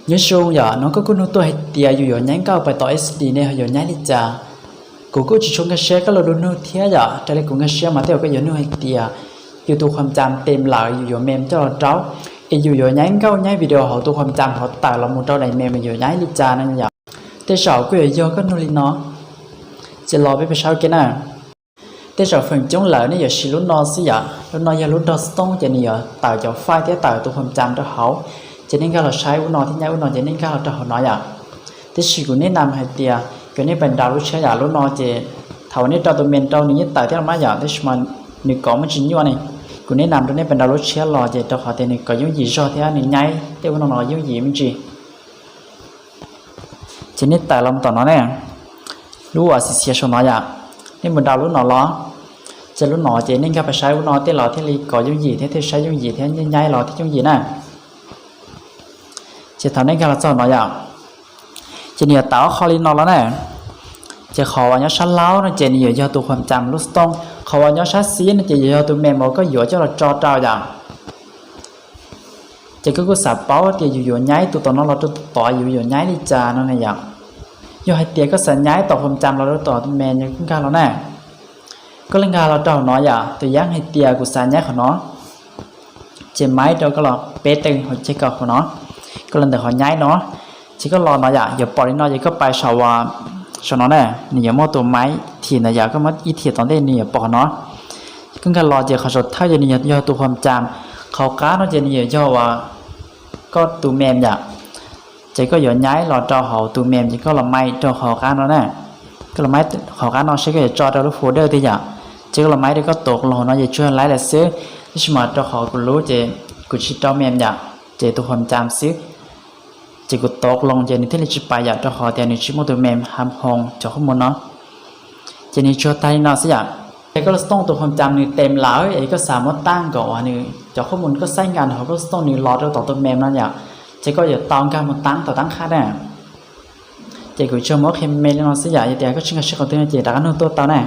Nyob zoo yom, no koj kuj nug tuaj hais tias yus yuav nyaib nkauj pais tom S D ne ho yuav nyaib li cas. Kuv kuj tsis tshua nkag siab koj lus nug thiab yom, raws li kuv nkag siab mas tej zaum koj yuav nug hais tias yus tus khuam cam tes lawm yus yuav mem coj los rau, es yus yuav nyaib nkauj nyaib video hauv tus khuam cam hauv tawm los mus rau daim mem mas yuav nyaib li cas no yom. Tej zaum kuj yuav yog koj nug li no, ces los peb pais saib ua ke na. Tej zaum feem coob lawm nej yuav siv lub no xwb yom, lub no yog lub dog stone ces nws yuav tawm cov file thiab tawm tus khuam cam rau hauv, ces nej nkag los saib ub no thiab nyaib ub no ces nej nkag los rau hauv no yom. Tiam sis kuv neb nam hais tias kom nej pais nrau lub tshiab yom, lub no ces thaum uas nej rau tus mem rau nws yeej tawm thiab los mas yom, tiam sis mas nws kov muaj tsis nyuaj ne. Kuv neb nam rau nej pais nrau lub tshiab los ces rau qhov tias nws kov yooj yim zog thiab nws nyaib tej ub no los yooj yim me ntsis. Ces nej tawm los tom no ne, lub uas xim xiav saum no yom, nej mus nrau lub no los. Ces lub no ces nej nkag pais saib ub no tej los thiaj li kov yooj yim thiab thiaj saib yooj yim thiab nyaib los thiaj yooj yim na. Ces thaum nej nkag los txog no yom, ces nws yuav tawm ob qho li no los na. Ces qhov uas nyob sab laug no ces nws yuav yog tus khuam cam lub stone, qhov uas nyob sab xis no ces yuav yog tus mem uas koj yuav coj los tso rau yom. Ces koj kuj xav paub tias yus yuav nyaib tus tom no los rau tus tod yus yuav nyaib li cas no na yom. Yog hais tias koj xav nyaib tom khuam cam los rau tom mem, koj nkag los na. Koj los nkag los rau hauv no yom, tus yam hais tias kuv xav nyaib qhov no, ces maib rau koj los peb teg hauv ceg kaum hauv no, koj los ntawm qhov nyaib no. Ces koj los no yom, yuav pom li no ces koj pais saum, saum no na, nws yuav muaj tus maib thim ntawd yom, koj muab ib thim tom ntej nws yuav pom qhov no. Koj nkag los ces qhov saum thawj ces nws yog tus khuam cam, qhov qab no ces nws yuav yog uas koj tus mem yom. Ces koj yuav nyaib los rau hauv tus mem ces koj los maib rau qhov qab no na. Koj los maib qhov qab no seb koj yuav tso rau lub folder twg yom. Ces koj los maib rau koj tus los hauv no ces tsuas laib lawm xwb, tab sis mas rau qhov kuv lub ces kuv tsis rau mem yom, ces tus khuam cam xwb. Ces kuv tus los ces nws thiaj li tsis pais yom, rau qhov tias nws tsis muaj tus mem ham hoo cov khob mus no. Ces nws tsuas tag li no xwb yom. Es koj lub stone tus khuam cam nws tes lawm es koj xav muab tab nkaus uas nws cov khob mus koj xaib nkag hauv koj lub stone nws los rau tom tus mem no yom, ces koj yuav tau nkag mus tab tom tab qhab na. Ces kuv tsuas muab qhia me li no xwb yom, yog tias koj tsis nkag siab qhov twg no ces rov qab nug tuaj tau na.